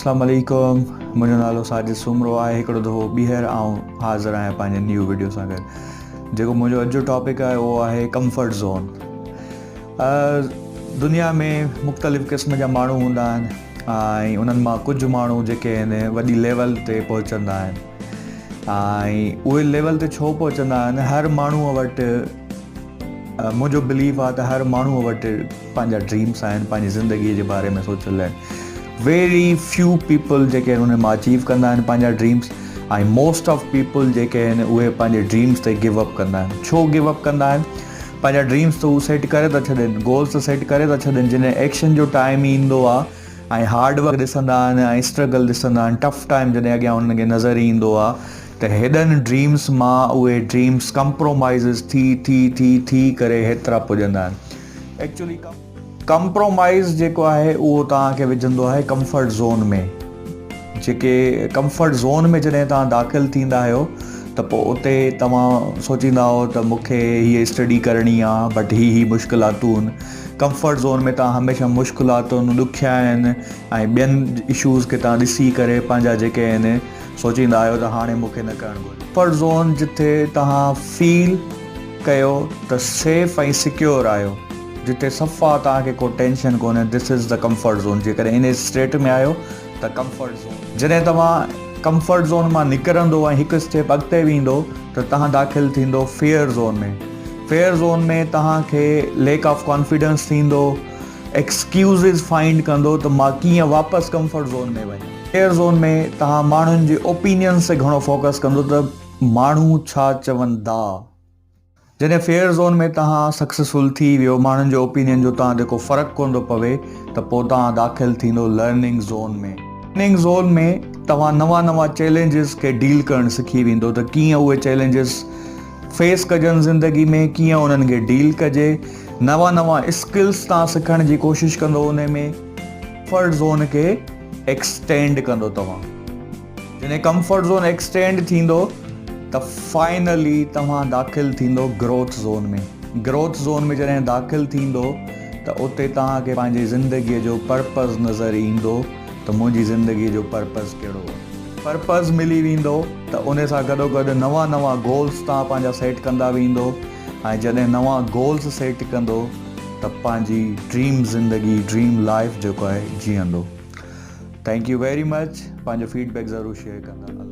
اسلام عليڪم منهنجو نالو ساجد سومرو آهي هڪڙو دفعو ٻيهر آئون حاضر آهيان پنهنجي نيو وڊيو سان گڏ جيڪو منهنجو اڄ جو ٽاپڪ آهي اهو آهي ڪمفرٽ زون. دنيا ۾ مختلف قسم جا ماڻهو هوندا آهن ۽ انهن مان ڪجهه ماڻهو جيڪي آهن وڏي ليول تي پهچندا آهن ۽ اهي ليول تي ڇو پهچندا آهن هر ماڻهو وٽ منهنجو بليف آهي ته هر ماڻهو وٽ پنهنجا ڊريمس آهن پنهنجي زندگي جي باري ۾ سوچيل آهن ويري فيو پيپل جيڪي آهن انهن مان اچيو ڪندا آهن پنهنجا ڊريمس ۽ موسٽ آف پيپل جيڪي آهن اهي پنهنجي ڊريمس تي گيو اپ ڪندا آهن ڇو گيو اپ ڪندا آهن پنهنجا ڊريمس ته هو سيٽ ڪري ٿا ڇڏين گولس ته سيٽ ڪري ٿا ڇڏين جڏهن ايڪشن جو ٽائيم ايندو آهي ۽ هارڊ ورڪ ڏسندا آهن ۽ اسٽرگل ڏسندا آهن ٽف ٽائيم جڏهن اڳيان انهن کي نظر ايندو آهي ته هيڏن ڊريمس مان اهي ڊريمس ڪمپرومائيزز ٿي ٿي ٿي ٿي ڪري هيترا پڄندا آهن ايڪچولي ڪمپرومائيز جيڪو آهي اهو توهان کي وجهندو آهي ڪمفرٽ زون ۾ جيڪي ڪمفرٽ زون ۾ جڏهن توهان داخل ٿيندا آهيو ته پوء اتي توهان سوچيندا آهيو ته مون کي هيء اسٽڊي ڪرڻي آهي بٽ هي هي مشڪلاتون ڪمفرٽ زون ۾ توهان هميشه مشڪلاتن، ڏکيائين ۽ ٻين اشوز کي توهان ڏسي ڪري پنهنجا جيڪي آهن سوچيندا آهيو ته هاڻي مون کي نه ڪرڻ گهرجي. ڪمفرٽ زون جتي توهان فيل ڪيو ته سيف ۽ سيڪيور آهيو جتي صفا توهان کي ڪو ٽينشن ڪونهي this is the comfort zone جيڪڏهن انهي اسٽيٽ ۾ آهيو ته ڪمفرٽ زون. جڏهن توهان ڪمفرٽ زون مان نڪرندو ۽ هڪ اسٽيپ اڳتي ويندو ته توهان داخل ٿيندو فيئر زون ۾. فيئر زون ۾ توهان کي ليڪ آف ڪانفيڊنس ٿيندو، ايڪسڪيوزز فائنڊ ڪندو ته مان ڪيئن واپس ڪمفرٽ زون ۾ وڃان. فيئر زون ۾ توهان ماڻهن جي اوپينينز تي گهڻو فوڪس ڪندو ته ماڻهو ڇا چوندا. جڏهن فيئر زون ۾ توهان سڪسيسفل ٿي ويو، ماڻهن جي اوپينين جو توهان تي ڪو فرق ڪونه ٿو پوي ته پوء توهان داخل ٿيندو لرننگ زون ۾. لرننگ زون ۾ توهان نوان نوان چئلينجز کي ڊيل ڪرڻ سکي ويندو ته ڪيئن اهي چئلينجز فيس ڪجن زندگي ۾ ڪيئن انهن کي ڊيل ڪجي، نوان نوان اسڪلز توهان سکڻ جي ڪوشش ڪندو انهي ۾. ڪمفرٽ زون کي ايڪسٽينڊ ڪندو توهان. جڏهن ڪمفرٽ زون ايڪسٽينڊ ٿيندو ته فائنلي توهان داخل ٿيندو گروٿ زون ۾. گروٿ زون ۾ جڏهن داخل ٿيندو ته اتي توهان کي پنهنجي زندگي جو پرپز نظر ايندو ته منهنجي زندگي جو پرپز ڪهڙو آهي. پرپز ملي ويندو ته ان سان گڏوگڏ نوان نوان گولز توهان پنهنجا سيٽ ڪندا ويندو ۽ جڏهن نوان گولز سيٽ ڪندو ته پنهنجي ڊريم زندگي ڊريم لائف جيڪو آهي جيئندو. Thank you very much پنهنجو فيڊ بيڪ ضرور شيئر ڪندا.